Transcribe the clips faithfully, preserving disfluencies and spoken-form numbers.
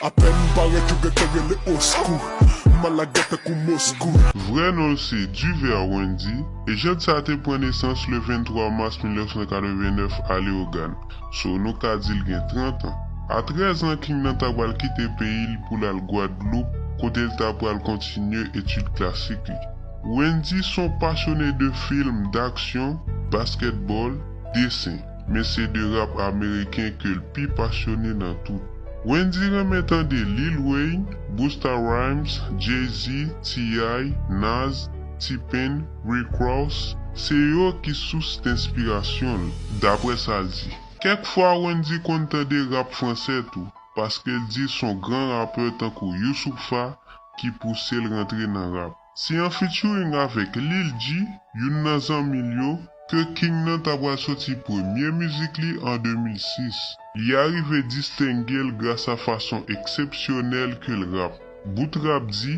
Apèn parèt yo gentan rele oskou. Malaga tankou Moskou. Vrè non l se Duvert Wendy, e jant sa te pran nesans le venntwa mas mil nèf san katrevennnèf a Leyogàn. So nou ka di l gen trant an. A trèz an, King nan ta pral kite peyi l pou l al Gwadloup, kote l ta pral kontinye etid klasik li. Wendy s on pasyone de fim daksyon, baskètbòl, desen, men se de rap ameriken ke l pi pasyone nan tout. Wendy renmen tande Lil Wayne, Busta Rhymes, Jay-Z, T I, Nas, T-Pain, Rick Ross, se yo ki sous enspirasyon l. Daprè sa l di, kèk fwa Wendy konn tande rap fransè tou, paske l di s on gran rapè tankou Youssoupha ki pouse l rantre nan rap. Se an featuring avèk Lil G, youn nan zanmi l yo, ke King nan ta pral soti premye mizik li an de mil sis. Li arive distenge l gras a fason eksepsyonèl ke l rap. Bout rap di,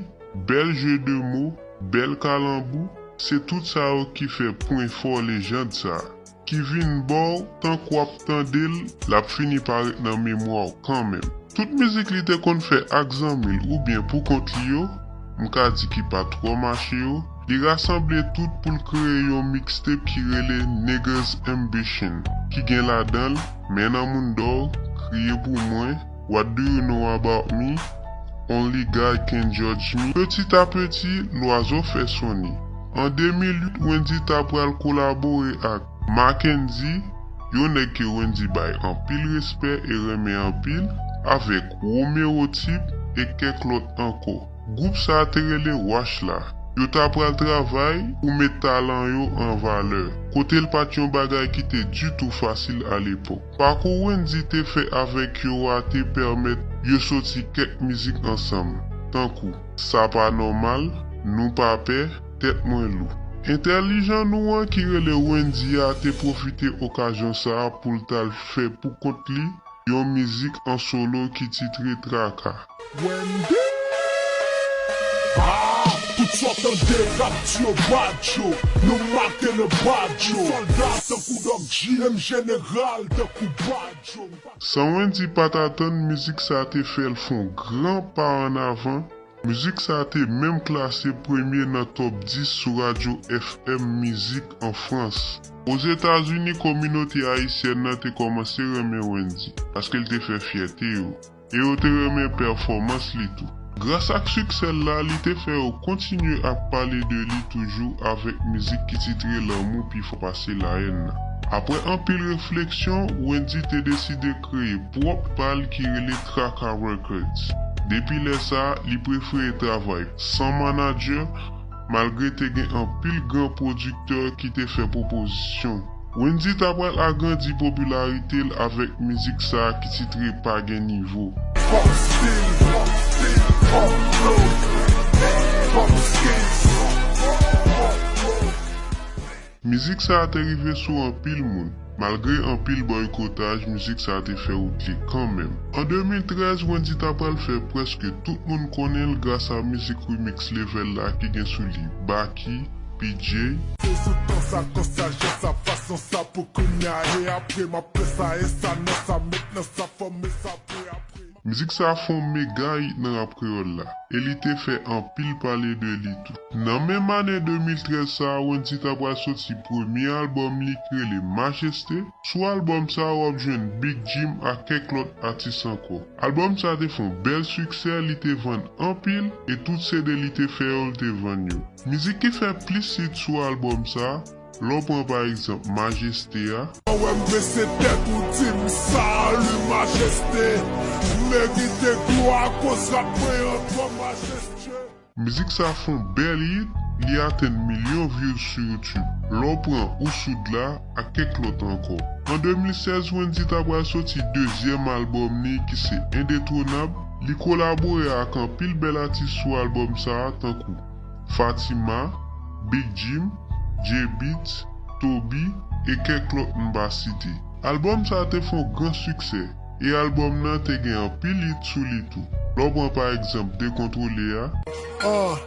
bèl jeu de mots, bèl kalanbou, se tout sa yo ki fè pwen fò lejand sa a. Ki vin ba w, tank w ap tande l, l ap fini parèt nan memwa w kanmenm. Tout mizik li te konn fè ak zanmi l oubyen pou kont li yo, m ka di ki pa twò mache yo, li rasanble tout pou l kreye yon mixtape ki rele Niggas Ambition, ki gen ladan l Men nan Moun Dòw, Kriye Pou Mwen, What Do You Know About Me, Only God Can Judge Me. Petit à petit, lwazo fè son ni. An de mil uit, Wendy ta pral kolabore ak Mackendy, yon nèg ke Wendy bay anpil respè e renmen anpil, avèk Romero Tip e kèk lòt ankò. Gwoup sa a te rele Wash La. Yo ta pral travay pou met talan yo an valè, kote l pa t yon bagay ki te ditou fasil alepòk. Pakou Wendy te fè avèk yo a te pèmèt yo soti kèk mizik ansanm, tankou Sa Pa Nòmal, Nou Pa Pè, Tèt Mwen Lou. Entèlijan nou an ki rele Wendy a te pwofite okazyon sa a pou l t al fè pou kont li yon mizik an solo ki titre Traka. Wendy. Ah, tout sa w tande k ap di yo badjo, nou make nan badjo. Sòlda tankou Doc G, menm jeneral tankou badjo. San Wendy pa t atann, mizik sa te fè l fè yon gran pa ann avan. Mizik sa te menm klase premye nan top dis sou radyo F M mizik an Frans. Ozetazini, kominote ayisyèn nan te kòmanse renmen Wendy, paske l te fè fyète yo, e yo te renmen pèfòmans li tou. Gras ak siksè l la, li te fè yo kontinye ap pale de li toujou avèk mizik ki titre Lanmou Pi Fò Pase Layèn nan. Apre anpil refleksyon, Wendy te deside kreye pwòp pa l ki rele Traka Records. Depi lè sa a, li prefere travay san manadjè, malgre te gen anpil gran pwodiktè ki te fè pwopozisyon. Wendy ta pral agrandi popilarite l avèk mizik sa a ki titre Pa Gen Nivo. Mizik sa a te rive sou anpil moun. Malgre anpil bòykotaj, mizik sa a te fè wout li kanmenm. An de mil trèz, Wendy ta pral fè prèske tout moun konnen l gras a mizik remix Level la ki gen sou li Baky, P J. Se sou tan sa, kan sajès sa, fason sa pou kounya e apre, m ap fè sa e sa, nan sa, mentnan sa, fòme sa, pre apre. Mizik sa a fè yon mega hit nan rap kreyòl la, e li te fè anpil pale de li tou. Nan menm ane de mil trèz sa a, Wendy ta pral soti premye albòm li ki rele Majesté. Sou albòm sa a, w ap jwenn Big Jim ak kèk lòt atis ankò. Albòm sa a te fè yon bèl siksè, li te vann anpil, e tout C D li te fè yo, l te vann yo. Mizik ki fè plis hit sou albòm sa a, lè w pran pa egzanp Majesté a. Wè m bese tèt ou di m salut Majesté. M merite glwa akoz rap mwen an twò majestyè. Mizik sa fè yon bèl hit, li atenn milyon views sou YouTube. Lè w pran Ou Soud La ak kèk lòt ankò. An de mil sèz, Wendy ta pral soti dezyèm albòm li ki se Indétrônable. Li kolabore ak anpil bèl atis sou albòm sa a, tankou Fatima, Big Jim, J-Beatz, Toby, e kèk lòt m pa site. Albòm sa a te fè yon gran siksè, e albòm nan te gen anpil hit sou li tou. Lè w pran pa egzanp Dekontwole a. Ah,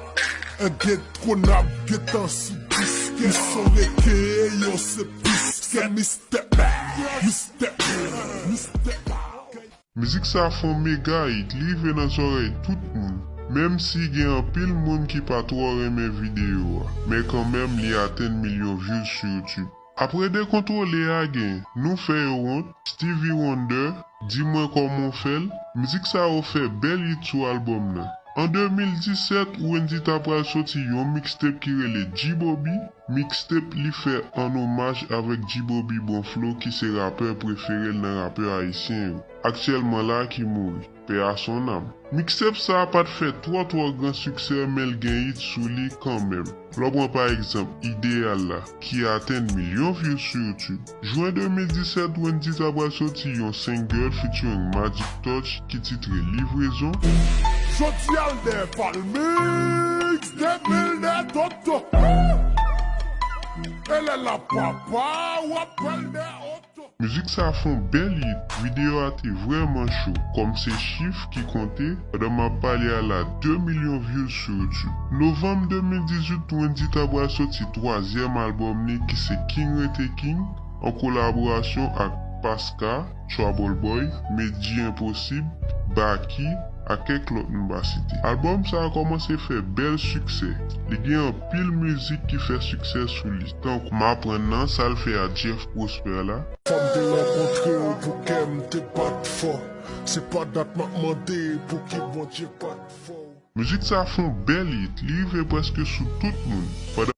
Indétrônable gentan sou diskè. Yon son reke, yon se piskè, mistè, mistè, mistè. Mizik sa fè yon mega hit, li rive nan zòrèy tout moun. Menm si gen anpil moun ki pa twò renmen videyo a, men kanmenm li atenn milyon views sou YouTube. Apre Dekontwole a gen Nou fè yo wont, Stevie Wonder, Di mwen kòman w fè l, mizik sa yo fè bèl hit sou albòm nan. An de mil disèt, Wendy ta pral soti yon mixtape ki rele G-Bobby. Mixtape li fè an omaj avèk G-Bobby Bon Flow ki se rapè prefere l nan rapè ayisyen yo. Aktyèlman la ki mouri. Paix à son âme. Mixtape sa a pa t fè twò twò gran siksè men l gen hit sou li kanmenm. Lè w pran pa egzanp Ideyal la, ki atenn milyon views sou YouTube. Jen de mil disèt, Wendy ta pral soti yon single featuring Magic Touch ki titre Livrezon. Jodi a l dèyè Palmix, de mil dèyè Toto. E lè l ap papa, w ap pral dèyè oto. Mizik sa fè yon bèl hit, videyo a te vrèman cho, kòm se chif ki konte, pandan m ap pale a la de milyon views sou YouTube. Novanm de mil dizuit, Wendy ta pral soti twazyèm albòm li ki se King Rete King, an kolaborasyon ak Paska, Trouble Boy, Medjy Enposib, Baky, ak kèk lòt m pa site. Albòm sa a kòmanse fè bèl siksè. Li gen anpil mizik ki fè siksè sou li, tankou M aprann nan sa l fè ak Jeff Prosper la. Fò m te rankontre w pou kè m te bat fò. Se pa dat m ap mande pou ki Bondye bat fò. Mizik sa fè yon bèl hit, li rive prèske sou tout moun. Pandan